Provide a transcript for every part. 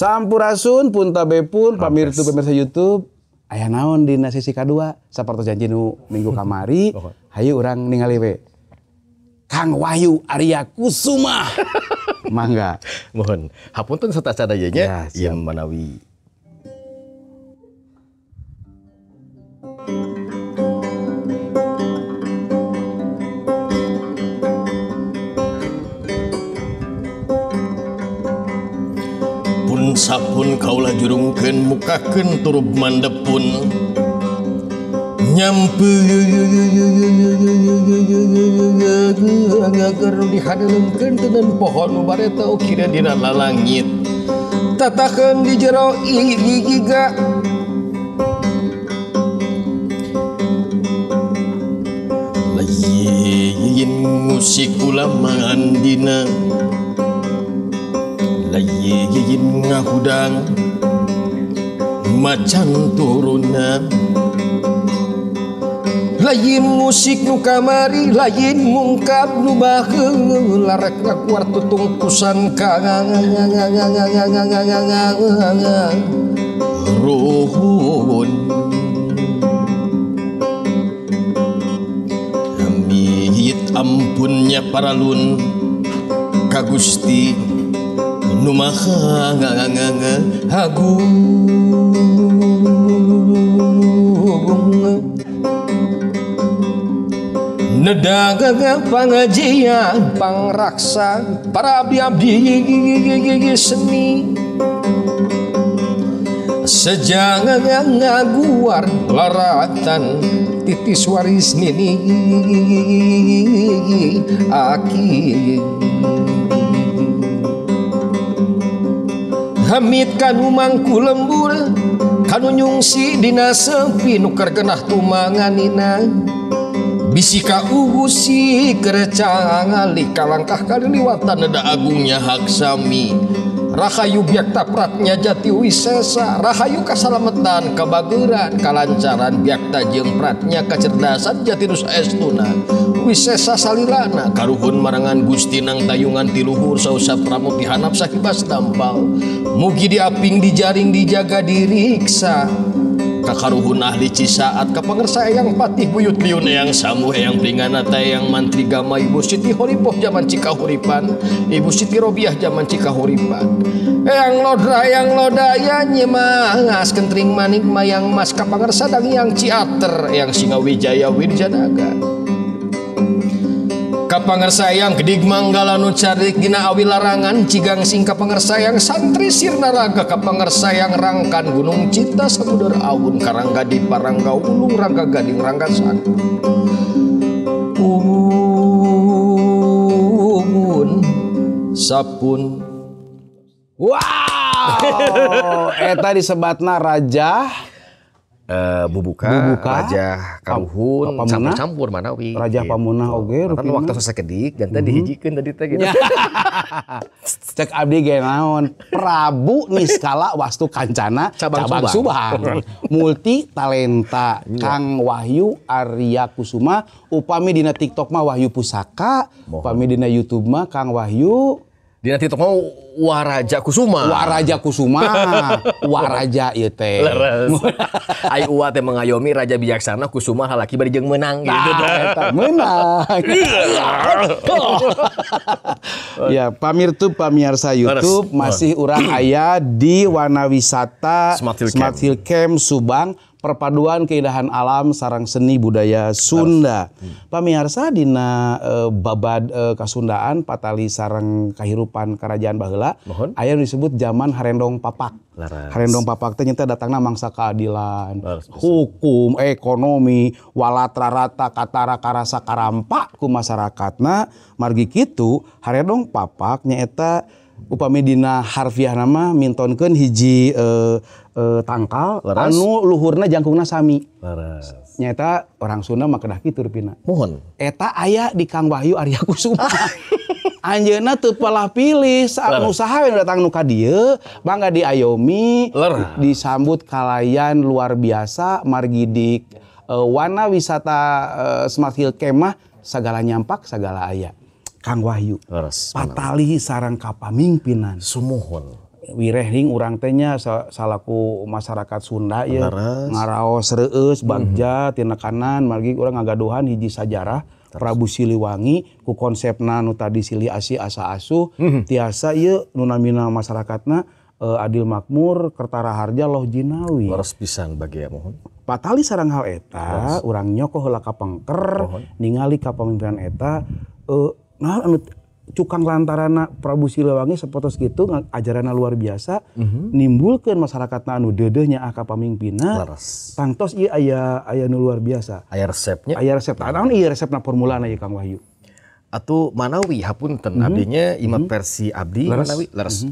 Sampurasun puntabepun pamirtu pemirsa YouTube. Aya naon dina sesi kadua sapertos janji nu minggu kamari. Hayu urang ningali we. Kang Wahyu Arya Kusuma. Mangga. Mohon hapunten satacana nya ieu manawi. Pun sapun kaula jurungkeun mukakeun turub mandepun nyampe dihadeulkeun teuneun pohon bareta ukira dina lalangit tatakeun di jero igiga lain musik ulama andina lain ngahudang macan turuna lain musik nu kamari lain mungkap nu baheula rek ngakuar tutungkusan ka ruhun amit ampunnya paralun ka Gusti nu Maha Agung. Nedagang pangajian pangraksa para abdi-abdi seni sejangan ngaguar laratan titis waris nini aki hamid kanu mangku lembur kanu nyungsi dina sepi nu kergenah tumanganina bisika ugusi kerecangali kalangkah kali liwatan neda agungnya haksami rahayu biakta pratnya jati wisesa rahayu kasalametan kebageran kalancaran biakta jeung pratnya kecerdasan jati nusa estuna wisesa salilana karuhun marangan Gusti nang tayungan tiluhur sausa pramuti hanap sakibas dampal mugi diaping dijaring dijaga diriksa kakaruhun ahli cisaat kapangersa eyang patih buyut liun eyang samuh eyang pringanata eyang mantri gama Ibu Siti Horipoh zaman Cikahuripan Ibu Siti Robiah zaman Cikahuripan eyang lodra eyang lodaya nyemangas kentring manik mayang mas kapangersa dang yang ciater eyang Singawijaya Wirjanaga kapangersa eyang gedig manggala nu carik dina awi larangan cigangsing kapangersa eyang santri sirnaraga kapangersa eyang rangkan gunung cinta samudera awun karangga di parangga ulung rangga gading rangga sang pun sapun. Wow, eta disebatna raja Bubuka, Raja Karuhun, campur-campur manawi. Raja Pamunah oge rupina. Waktu sakedik jantan dihijikeun tadi teh gitu. Cek abdi ge naon? Prabu Niskala Wastu Kancana Cabang Subang. Multi talenta Kang Wahyu Arya Kusuma upami dina TikTok mah Wahyu Pusaka, upami dina YouTube mah Kang Wahyu dina TikTok mah Waraja Kusuma. Waraja Kusuma. Waraja ieu teh. Leres. Ai uwa teh mengayomi raja bijaksana Kusuma halaki bari jeung meunang gitu. Eta meunang. Ya, pamirtu pamirsa YouTube masih urang aya di Wana Wisata Smart Hill Camp Subang, perpaduan keindahan alam sarang seni budaya Sunda. Pamirsa dina babad kasundaan patali sarang kahirupan kerajaan baheula aya nu disebut zaman Harendong Papak. Laras. Harendong Papak teh nyata datangna mangsa keadilan, laras, hukum, ekonomi, walatra rata katara karasa karampak ku masyarakatna. Margi kitu Harendong Papak nyaeta upami dina harfiah nama mintonkeun hiji tangkal laras, anu luhurna jangkungna sami. Laras. Nyaeta orang Sunda mah kedah kitu rupina. Mohon. Eta aya di Kang Wahyu Arya Kusuma. Anjeunna teu palah pilih saat usaha we datang nu ka dieu, mangga diayomi, disambut kalayan luar biasa margi di wana wisata Smart Hill Camp mah sagala nyampak sagala aya. Kang Wahyu. Leres, patali sarang kapamimpinan. Sumuhun. Wirehing urang teh nya salaku masyarakat Sunda ya ngaraos reueus bagja tina kanan margi urang ngagaduhan hiji sajarah Prabu Siliwangi ku konsepna nu tadi silih asih asa asuh tiasa ieu nu namina masyarakatna adil makmur kertara harja loh jinawi. Leres pisan bagi ya mohon. Patali sareng hal eta urang nyokoh heula ka pengker ningali ka pamimpinan eta nah anu cukang lantarana Prabu Siliwangi sapotos kitu ajaranna luar biasa nimbulkeun masyarakatna anu deudeuh nyaah ka pamimpinna. Tangtos ieu aya aya nu luar biasa. Aya resepnya. Aya resep. Naon ieu resepna formulana ieu Kang Wahyu? Atuh manawi hapunten abdinya ima versi abdi manawi leres.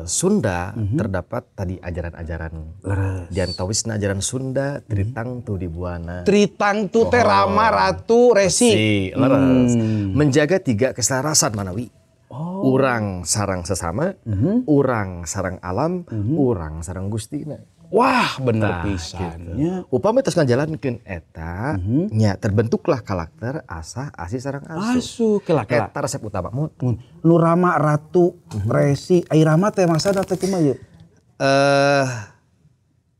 Sunda terdapat tadi ajaran-ajaran. Di antawisna ajaran Sunda Tritangtu di Buana. Tritangtu teh Rama Ratu Resi. Leres. Menjaga tiga keselarasan manawi. Oh. Urang sarang sesama, urang sarang alam, urang sarang Gustina. Wah, bener pisan. Gitu. Upami tos ngajalankeun eta, nya terbentuklah karakter asah asih sarang asuh. Asuh kela-kela. Eta resep utama mun. Nu Rama Ratu Resi, ai Rama teh maksudna teh kumaha ieu?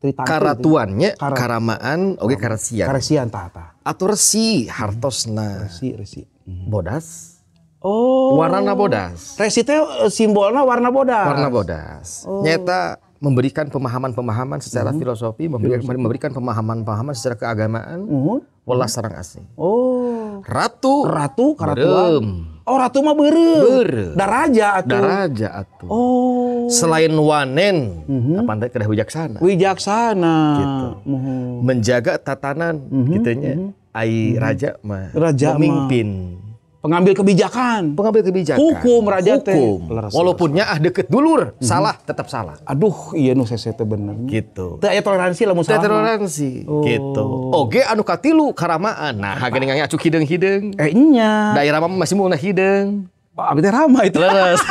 Karatuannya, karamaan oge karesian. Karesian tah tah. Atuh resi hartosna. Resi, resi. Bodas. Oh. Warnana bodas. Resi teh simbolna warna bodas. Warna bodas. Oh. Nyata memberikan pemahaman-pemahaman secara filosofi, memberikan pemahaman-pemahaman secara keagamaan, welas sareng asih. Oh. Ratu, ratu karatuan. Oh, ratu mah beureum. Daraja atuh. Daraja atuh. Oh. Selain wanen, apa teh kedah wijaksana. Wijaksana. Gitu. Menjaga tatanan gitu nya. Ai raja mah raja pemimpin. Pengambil kebijakan. Pengambil kebijakan. Hukum raja teh. Walaupun nyaah deket dulur, salah tetap salah. Aduh, iya nu sese teh bener. Gitu. Teu aya toleransi lamun salah. Teu toleransi. Oh. Gitu. Oge anu katilu karamaan. Nah, geuning aya acuk hideung-hideung. Nya. Daerah mah masih mulna hideung. Oh, abdi teh ramah itu. Leres.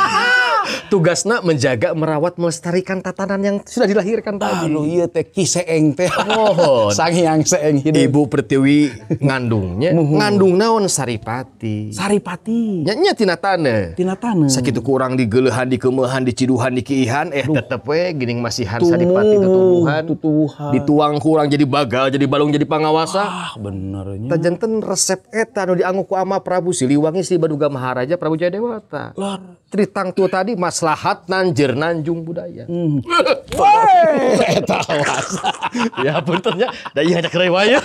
Tugasna menjaga, merawat, melestarikan tatanan yang sudah dilahirkan tadi. Aduh, iya teh ki seeng teh. Mohon. Sanghyang seeng hideung. Ibu Pertiwi ngandungnya, ngandung naon saripati. Saripati. Nya nya tina taneuh. Tina taneuh. Sakitu kurang digeuleuhan, dikeumehan, diciduhan, dikiihan, tetep we geuning masihan saripati tutubuhan. Tutubuhan. Dituang kurang jadi bagal, jadi balung, jadi pangawasa. Ah, bener nya. Tah janten resep eta nu dianggo ku ama Prabu Siliwangi Sri Baduga Maharaja Prabu Jayadewata. Tritangtu tadi maslahat nanjir nanjung budaya. Weh, eta awas. Ya puntennya, da ieu hanya kerewaya.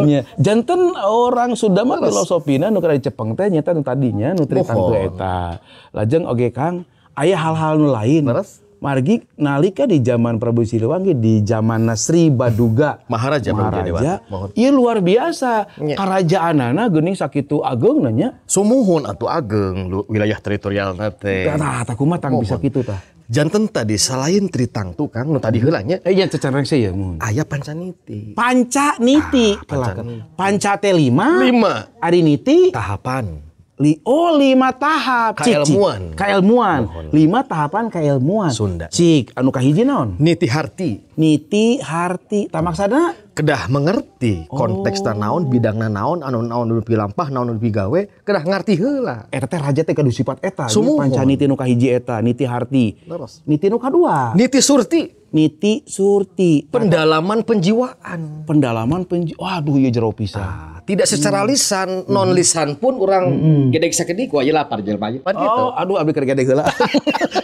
Nya, janten orang Sunda mah filosofina nu kada dicepeng teh nyata nu tadinya nu tritangtu eta. Lajeng oge Kang, aya hal-hal nu lain. Leres. Margi nalika di zaman Prabu Siliwangi, di zaman Sri Baduga Maharaja Maharaja, ieu luar biasa. Karajaanana geuning sakitu ageungna nya. Sumuhun atuh ageng wilayah teritorialna teh. Tah tah kumaha tang bisa kitu tah. Janten tadi selain Tritangtu Kang nu tadi heula nya. Nya cecareng sih ya mun. Aya Pancaniti. Pancaniti. Panca teh 5. 5. Ari niti tahapan. 5 tahap. Kailmuan. Kailmuan. 5 tahapan kailmuan. Sunda. Cik, anu kahiji naon? Niti harti. Niti harti. Tah maksudna? Kedah mengerti konteksna naon, bidangna naon, anu naon nu dilampah, naon nu digawe, kedah ngarti heula. Eta teh raja teh kudu sifat eta. Pancaniti nu kahiji eta, niti harti. Leres. Niti nu kadua. Niti surti. Niti surti. Pendalaman penjiwaan. Pendalaman penjiwaan. Waduh, ieu jero pisan. Tidak secara lisan, non lisan pun orang gedeg sakedik wah lapar jelema pan gitu. Oh, aduh abdi keur gedeg heula.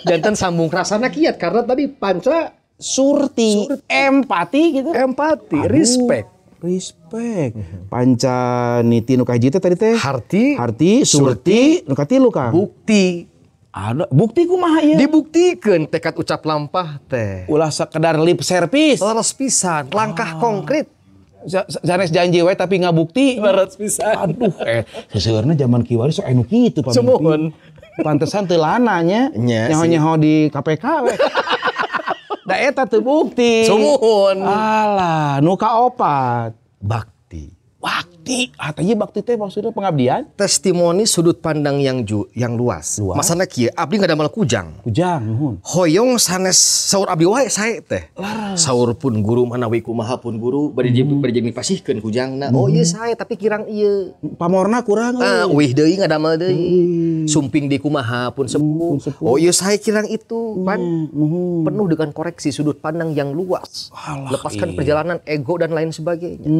Janten sambung rasana kiat karena tadi panca surti, empati gitu. Empati, aduh, respect. Respect. Panca niti nu kahiji teh tadi teh harti, harti, surti, nu katilu Kang. Bukti. Ada bukti kumaha ieu? Dibuktikeun tekad ucap lampah teh. Ulah sekedar lip service. Leres pisan, langkah konkret. Sanes janji we tapi ngabukti. Leres pisan. Aduh, seseueurna zaman kiwari sok anu kitu pamimpin. Sumuhun. Pantesan teu lana nya. Nyaho-nyaho di KPK we. Da eta teu bukti. Sumuhun. Alah, nu kaopat. Bakti. Bakti. Bakti, ah teh bakti teh maksudnya pengabdian? Testimoni sudut pandang yang luas. Luas. Masana kieu, abdi ngadamel kujang. Kujang, nuhun. Hoyong sanes saur abdi wae sae teh. Saur pun guru manawi kumaha pun guru bade bade dipasihkeun kujangna. Oh ieu sae, tapi kirang ieu. Pamorna kurang. Ah, euy. Uih deui ngadamel deui. Sumping di kumaha pun sepuh. Pun sepuh. Oh ieu sae kirang itu, pan. Nuhun. Penuh dengan koreksi sudut pandang yang luas. Alah, Lepaskan iya. perjalanan ego dan lain sebagainya.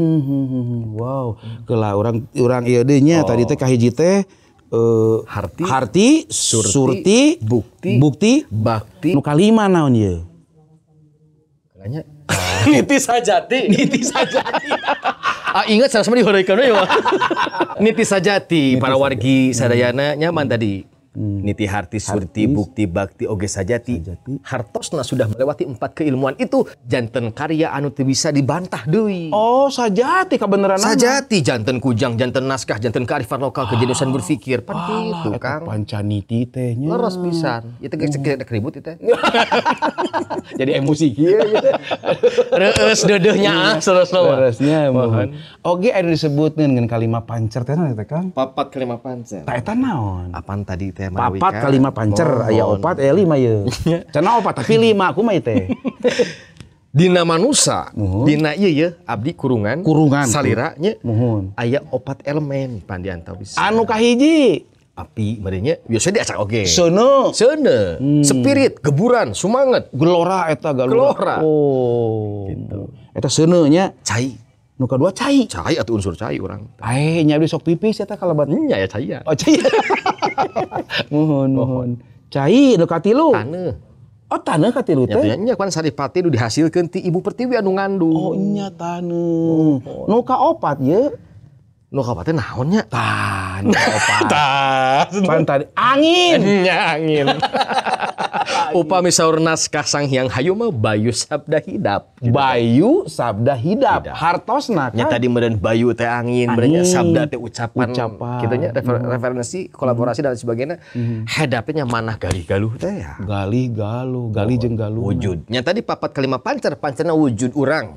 Wow. Kelah urang urang ieu deui nya, tadi teh kahiji teh Harti, harti, surti, surti, bukti, bukti, bakti. Nu kalima naon ieu? Nanya. Niti sajati. Niti sajati. Ah, ingat salah sama dihoraikan we mah. Niti sajati para wargi sadayana nyaman tadi. Niti harti, surti, bukti, bakti, oge sajati. Sajati. Hartosna sudah melewati empat keilmuan itu janten karya anu teu bisa dibantah deui. Oh, sajati kebenaran. Sajati janten kujang, janten naskah, janten kearifan lokal, kejeniusan berpikir. Pan gitu, Eta Kang. Pancaniti teh nya. Leres pisan. Itu geus ribut itu teh. Jadi emosi kieu gitu. Reueus deudeuhnya ah, terus mah. Leresnya mohon. Oge anu disebut ngan kalima pancer teh naon teh, Kang? Papat kelima pancer. Tah eta naon? Apaan tadi teh manawi Papat kan? kalima pancer, aya Mohon. opat, aya lima ye. Cenah opat tapi lima kumaha ieu teh? Dina manusa, Muhun. dina ieu ye abdi kurungan, Kurungan. Salira nya. Muhun. Aya opat elemen pan di antawis. Anu kahiji, Api merenya biasa diacak oge. Seuneu. Seuneu, spirit, geburan, sumanget, Gelora eta galura. Gelora. Oh. Gitu. Eta seuneu nya. Cai. Nu kadua cai. Cai atau unsur cai urang. Ae nya abdi sok pipis eta kalebat. Nya ya cai ya. Oh, cai. Muhun, muhun. Cai nu katilu. Taneuh. Oh, taneuh katilu Nya teh. teh nya kan saripati nu dihasilkeun ti Ibu Pertiwi anu ngandung. Oh, nya taneuh. Nu kaopat ye. Nu kaopat teh naon nya? Tah, nu kaopat. Tah. Pan tadi angin. Nya angin. Upami saur naskah Sang Hyang Hayu mah Bayu Sabda Hidap. Bayu Sabda Hidap. Hidap. Hartosna Nya kan. tadi meureun bayu teh angin, meureun nya Angin. sabda teh ucapan. Ucapan. Kitu nya referensi, kolaborasi dan sebagainya. Hadapnya manah galih galuh teh ya. Galih galuh, galih jeung galuh. Wujud. Nya tadi papat kelima pancer, pancerna wujud urang.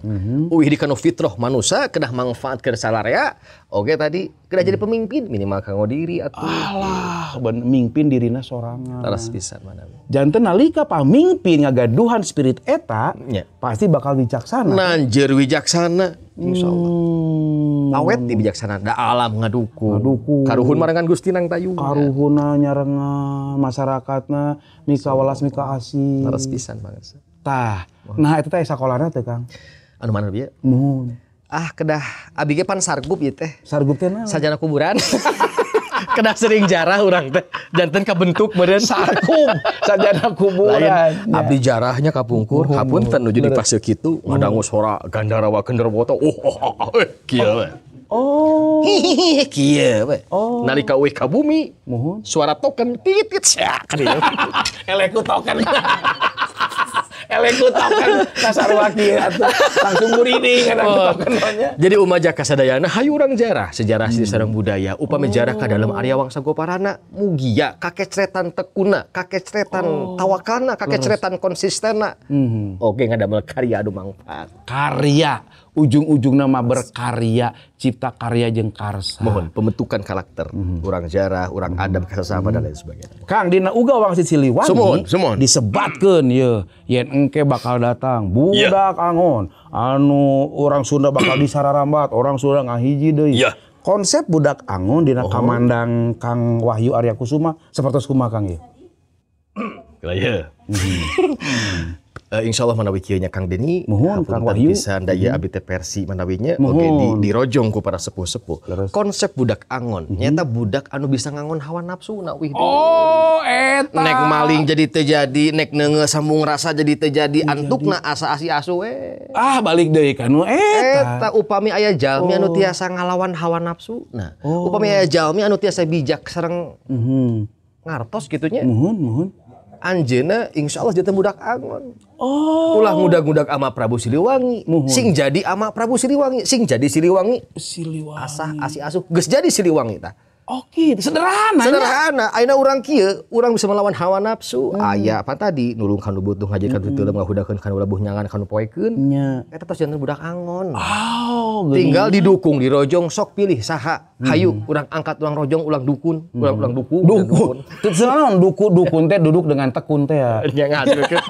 Uih di kanu fitrah manusia kedah manfaat keur salarea. Oke tadi kedah jadi pemimpin minimal kanggo diri atuh. Alah, ben mingpin dirina sorangan. Teras pisan mana. Janten nalika pamingpin ngagaduhan spirit eta, Nya. pasti bakal bijaksana. Nanjer wijaksana insyaallah. Awet di bijaksana da alam ngadukung. Ngadukung. Karuhun marengan Gusti nang tayung. Karuhuna nyarengan masyarakatna mika welas mika asih. Leres pisan banget. Tah, nah eta teh sakolana teh, Kang. Anu mana bieu? Muhun. Ah kedah abi ge pan sargup ieu teh. Sargup teh naon? Sarjana kuburan. Kedah sering jarah urang teh. Janten kabentuk meureun. Sarkup, sarjana kuburan. Lain abdi jarahnya kapungkur, hapunten nuju di pasir kitu ngadangu sora gandarawa genderuwo. Oh, oh, oh, oh, eh kieu we. Oh. Hihihi kieu we. Oh. Nalika euy ka bumi, Muhun. Suara token titit sia kan ieu. Eleku token. Eleku token kasarua kieu atuh. Langsung muriding kana token nya. Jadi umaja kasadayana hayu urang jarah sejarah hmm. sareng budaya upami jarah ka dalem Arya Wangsa Goparana mugia kakecretan tekuna kakecretan tawakalna kakecretan konsistena. Oke ngadamel karya anu mangfaat. Karya ujung-ujungna mah berkarya, cipta karya jeung karsa. Mohon pembentukan karakter, urang jarah, urang adab kasasama dan lain sebagainya. Kang dina uga wangsit Siliwangi Sumuhun, sumuhun. Disebatkeun ye yen engke bakal datang budak angon anu orang Sunda bakal disararambat, orang Sunda ngahiji deui. Iya. Konsep budak angon dina kamandang Kang Wahyu Arya Kusuma sapertos kumaha Kang ye? Lah ye. Insya Allah manawi kieu nya Kang Deni, Muhun, Kang hapunten Wahyu. pisan daya abdi teh versi manawinya Muhun. oge dirojong ku para sepuh-sepuh. Leres. Konsep budak angon, nyata budak anu bisa ngangon hawa nafsu na wih. Oh, eta. Nek maling jadi teu jadi, nek neungeun sambung rasa jadi teu jadi, antukna asa asi asu we. Ah, balik deui ka nu eta. Eta upami aya jalmi anu tiasa ngalawan hawa nafsu. Nah, upami aya jalmi anu tiasa bijak sareng ngartos kitu nya. Muhun, muhun. Anjeunna insyaallah jadi budak angon. Oh. Ulah ngudag-ngudag ama Prabu Siliwangi. Muhun. Sing jadi ama Prabu Siliwangi, sing jadi Siliwangi. Siliwangi. Asah asi asuh geus jadi Siliwangi tah. Oke, sederhana. Sederhana. Ayeuna urang kieu, urang bisa melawan hawa nafsu. Aya apa tadi nulung kanu butuh, ngaji kanu teu, ngahudakeun kanu labuh, nyangan kanu poekeun. Nya. Eta tos janten budak angon. Oh, tinggal didukung, dirojong, sok pilih saha. Hayu, urang angkat, urang rojong, ulang dukun, ulang ulang dukun. Dukun. Teu naon dukun teh duduk dengan tekun teh ya. Nya ngadukeun.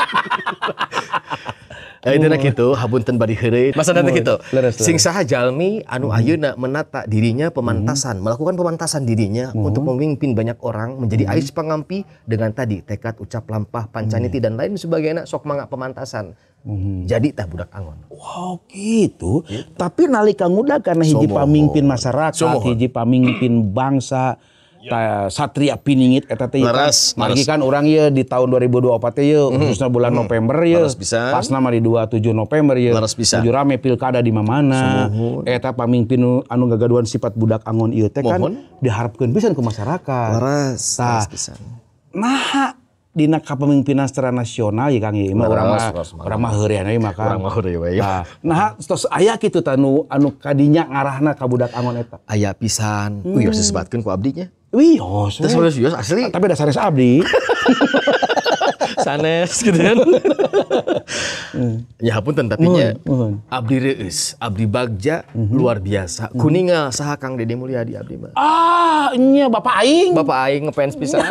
Ya itu nah gitu, hapunten bari heureuy. Maksudna teh kitu. Sing saha jalmi anu ayeuna menata dirinya pemantasan, melakukan pemantasan dirinya untuk memimpin banyak orang menjadi ais pangampi dengan tadi tekad, ucap, lampah, pancaniti dan lain sebagainya, sok mangga pemantasan. Jadi tah budak angon. Wow, gitu. Tapi nalika ngudag karena hiji pamimpin masyarakat, hiji pamimpin bangsa, Satria Piningit eta teh margi kan urang ieu di tahun 2024 teh ieu khususnya bulan November ieu pasna mah di 27 November ieu nuju rame pilkada di mana-mana eta pamimpin anu gagaduhan sifat budak angon ieu teh kan diharapkeun pisan ku masyarakat. Leres pisan. Naha dina kapemimpinan secara nasional ya Kang ieu mah urang mah heurean we mah Kang. Urang mah heureuy we. Nah, tos aya kitu tah anu kadinya ngarahna ka budak angon eta. Aya pisan. Uy, disebatkeun ku abdi nya. Wios, terus wios asli. Tapi dasarnya abdi. Sanes gitu kan. Ya hapunten tapi nya abdi reueus, abdi bagja luar biasa. Kuningal saha Kang Deddy Mulyadi abdi mah. Ah, nya bapak aing. Bapak aing ngefans pisan.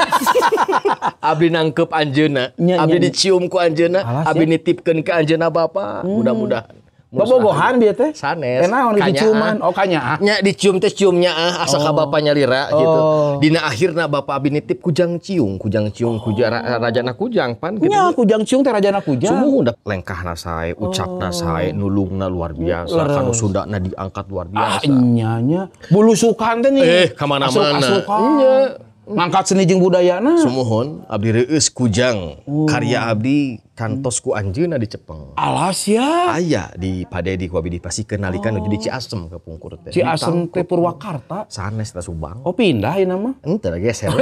Abdi nangkep anjeunna, abdi dicium ku anjeunna, abdi nitipkeun ka anjeunna bapak. Mudah-mudahan. Bobogohan dia teh? Sanes. Naon diciuman? Oh kanyaah. Nya dicium teh ciumnya asa ka bapa nyalira gitu. Dina akhirna bapak abi nitip kujang ciung, kujang rajana kujang pan gitu. Nya kujang ciung teh rajana kujang. Sumuhun da lengkahna sae, ucapna sae, nulungna luar biasa, kanu Sundana diangkat luar biasa. Ah nya nya. Bulusukan teh nih. Ka mana-mana. Nya. Ngangkat seni jeung budayana. Sumuhun abdi reueus kujang. Karya abdi kantos ku anjeunna dicepeng. Alas ya. Aya di Padedi ku abdi dipasikeun nalika nuju di Ciasem ke pungkur teh. Ciasem teh Purwakarta. Sanes teh Subang. Oh pindah ieu nama. Henteu geser.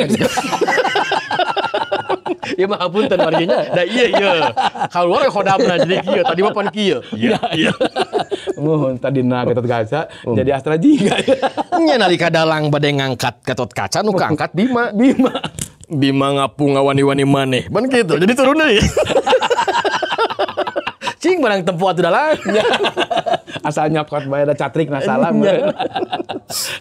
Ya mah hapunten warginya. Da iya ieu. Kaluar khodamna jadi kieu, tadi mah pan kieu. Iya iya. Muhun tadina Gatot Kaca jadi Astra Jingga. Nya nalika dalang bade ngangkat Gatot Kaca nu kaangkat Bima. Bima. Bima ngapung ngawani-wani maneh. Ban kitu. Jadi turun deui. Cing barang tempo atuh dalang. Asal nyokot bae da catrik na salam.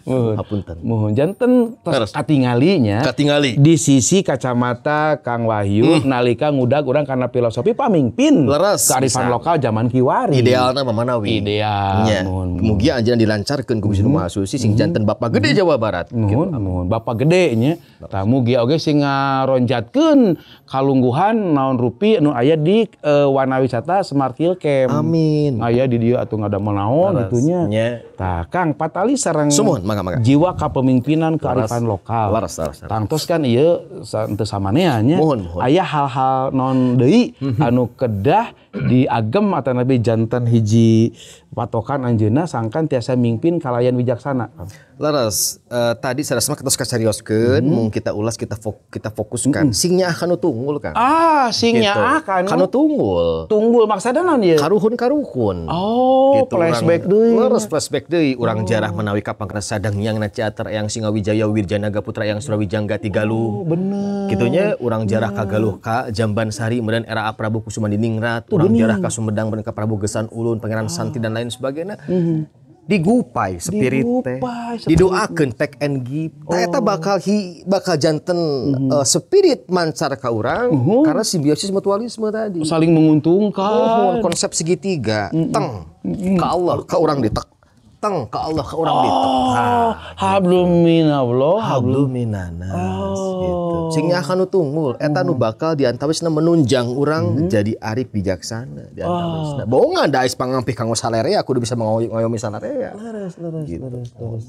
Muhun. Hapunten. Muhun janten tos katingalinya. Katingali. Di sisi kacamata Kang Wahyu nalika ngudag urang karena filosofi pamingpin. Leres. Kearifan lokal zaman kiwari. Idealna mah manawi. Ideal. Muhun. Mugia anjeunna dilancarkeun ku Wisnu Maha Suci sing janten Bapak Gede Jawa Barat. Muhun, muhun. Bapak Gede nya. Tah mugia oge sing ngaronjatkeun kalungguhan naon rupi nu aya di wana wisata Smart Hill Camp. Amin. Aya di dieu atuh ngadamel naon gitunya. Tah Kang patali sareng sumuhun mangga mangga. Jiwa kapemimpinan kearifan lokal. Leres leres. Tangtos kan ieu teu samanea nya. Aya hal-hal non deui anu kedah diagem atanapi janten hiji patokan anjeunna sangkan tiasa mingpin kalayan wijaksana. Leres, tadi saresma ketos kasarioskeun mung kita ulas kita fokuskan sing nyaah kanu tunggul Kang. Ah, sing nyaah kanu tunggul. Tunggul maksudna naon ieu? Karuhun-karuhun. Oh, gitu, flashback deui. Leres flashback deui urang jarah menawi kapangkersa Danghyang Naciater Eyang Singawijaya Wirjanaga Putra Eyang Surawijangga Tigaluh. Oh, bener. Kitunya urang jarah ka Galuh ka Jambansari meureun era Prabu Kusumandiningrat, urang jarah ka Sumedang meureun ka Prabu Gesan Ulun, Pangeran Santi dan lain sebagainya. Digupai spirit teh, didoakeun take and give. Tah eta bakal bakal janten spirit mancar ka urang karena simbiosis mutualisme tadi. Saling menguntungkan. Konsep segitiga, teng ka Allah, ka urang ditek. Teng ka Allah, ka urang ditek. Hablum minallah, hablum minanas gitu. Sing nyaah nu tunggul eta nu bakal diantawisna menunjang urang jadi arif bijaksana diantawisna. Bohongan da ais pangampih kanggo salarea kudu bisa mengayomi salarea. Leres leres leres leres.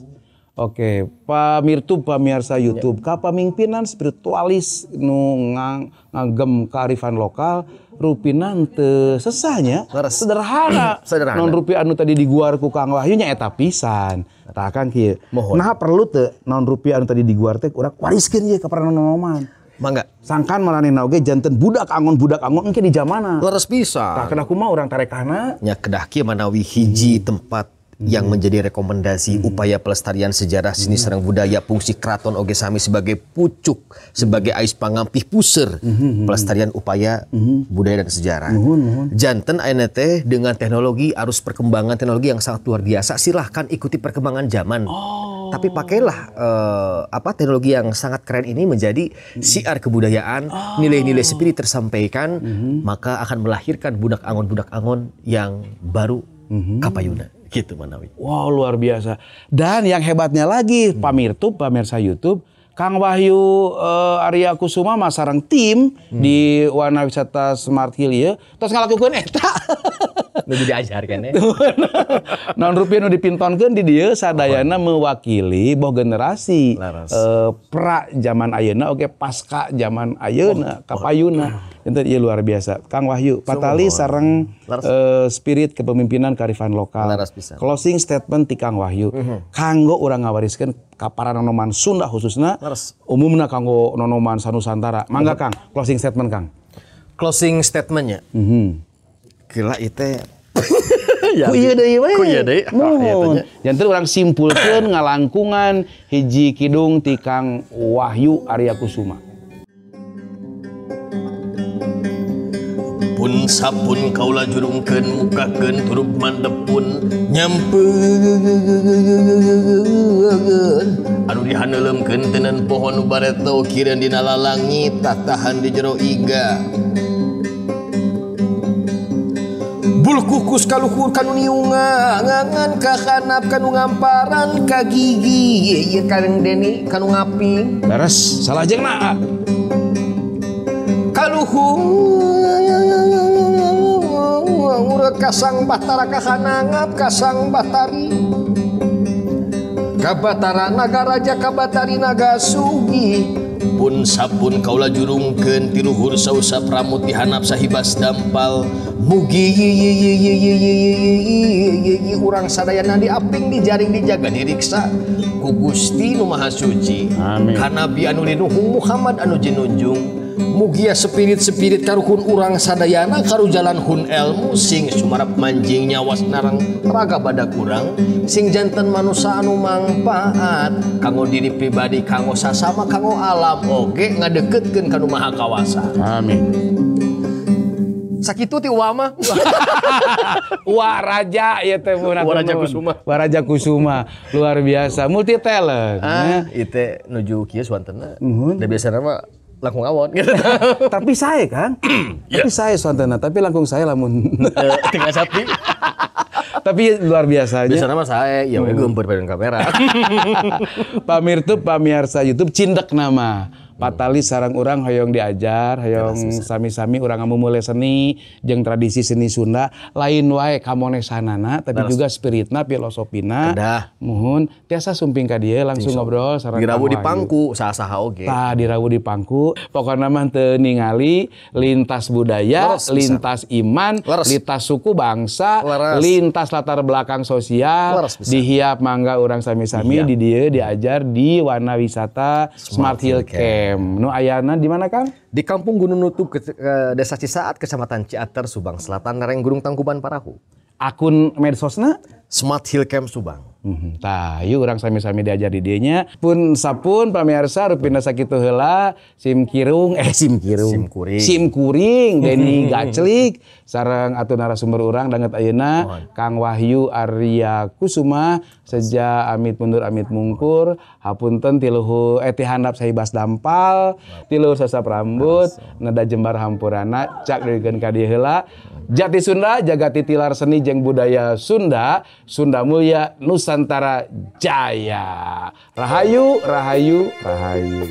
Oke, Pamirtub pamirsa YouTube, kapamimpinan spiritualis nu ngagem kearifan lokal rupina teu sesahnya, sederhana. Sederhana. Non rupi anu tadi diguar ku Kang Wahyu nya eta pisan. Tah Kang kieu. Nah perlu teu non rupi anu tadi diguar teh urang wariskeun ieu ka paranonoman. Mangga. Sangkan maranehna oge janten budak angon engke di jamana. Leres pisan. Tah kedah kumaha urang tarekahna? Nya kedah kieu manawi hiji tempat yang menjadi rekomendasi upaya pelestarian sejarah seni sareng budaya fungsi keraton oge sami sebagai pucuk, sebagai ais pangampih puser pelestarian upaya budaya dan sejarah. Janten ayeuna teh dengan teknologi, arus perkembangan teknologi yang sangat luar biasa, silahkan ikuti perkembangan zaman. Tapi pakailah teknologi yang sangat keren ini menjadi siar kebudayaan, nilai-nilai spirit tersampaikan, maka akan melahirkan budak angon-budak angon yang baru kapayuna. Gitu manawi. Wow, luar biasa. Dan yang hebatnya lagi, pamirtub, pamirsa YouTube, Kang Wahyu Arya Kusuma masarang tim di Wana Wisata Smart Hill ieu tos ngalakukeun eta. Nu diajarkeun ya. Naon rupiah nu dipintonkeun di dieu sadayana mewakili boh generasi pra zaman ayeuna oge pasca zaman ayeuna kapayuna. Enten ieu luar biasa. Kang Wahyu, patali sareng spirit kepemimpinan kearifan lokal. Closing statement ti Kang Wahyu. Kanggo urang ngawariskeun ka para nonoman Sunda khususna, umumna kanggo nonoman sanusantara. Mangga Kang, closing statement Kang. Closing statementnya. Gila itu. Ku ieu deui we. Ku ieu deui. Muhun. Janten urang simpulkeun ngalangkungan hiji kidung ti Kang Wahyu Arya Kusuma. Pun sapun kaula jurungkeun mukakeun turub mandepun nyampeun anu dihaneuleumkeun teunan pohon nu bareto kireun dina lalangit tatahan di jero iga bul kukus kaluhur kanu niungangan ka hanap kanu ngamparan ka gigi ieu Kang Deni kanu ngaping beres salajengna kaluhur kasang batara kahanangap kasang batari kabatara nagaraja kabatari naga sugi pun sapun kaula jurungkeun ti luhur sausap ramut dihanap sahibas dampal mugi urang sadayana diaping dijaring dijaga diriksa ku Gusti nu Maha Suci ka Nabi anu linuhung Muhammad anu jinunjung mugia spirit-spirit karuhun urang sadayana karujalan hun elmu sing sumarap manjing nyawas narang raga badak urang sing janten manusa anu mangpaat kanggo diri pribadi kanggo sasama kanggo alam oge ngadeketkeun ka nu Maha Kawasa. Amin. Sakitu ti uwa mah. Waraja ieu teh Waraja Kusuma. Waraja Kusuma luar biasa multi talent. Ah, ieu nuju kieu suantenna. Da biasana mah langkung awon gitu. Tapi saya kan, tapi saya suantena, tapi langkung saya lamun tinggal sapi. Tapi luar biasanya. Biasanya mah saya, ya we geumpeur pada kamera. Pamirtub, pamirsa YouTube cindek nama. Patali sarang urang hoyong diajar, hoyong sami-sami urang ngamumule seni jeung tradisi seni Sunda, lain wae kamonesanana tapi juga spiritna, filosofina. Muhun tiasa sumping ka dieu langsung ngobrol sareng dirawu di pangku saha-saha oge. Tah dirawu di pangku, pokona mah teu ningali lintas budaya, lintas iman, lintas suku bangsa, lintas latar belakang sosial, dihiap mangga urang sami-sami di dieu diajar di Wana Wisata Smart Hill Camp. Nu ayana di mana Kang? Di Kampung Gunung Nutup, Desa Cisaat, Kecamatan Ciater, Subang Selatan, Lereng Gunung Tangkuban Parahu. Akun medsosna? Smart Hill Camp Subang. Tah, yuk urang sami-sami diajar di dieu nya. Pun sapun pamirsa rupina sakitu heula sim kirung sim kirung. Sim kuring. Sim kuring Deni Gaclik sareng atuh narasumber urang danget ayeuna Kang Wahyu Arya Kusuma seja amit mundur amit mungkur hapunten ti luhur ti handap sahibas dampal ti luhur sasap rambut neda jembar hampurana cak dugikeun ka dieu heula. Jati Sunda jagat titilar seni jeung budaya Sunda, Sunda Mulia Nusantara Jaya. Rahayu, rahayu, rahayu.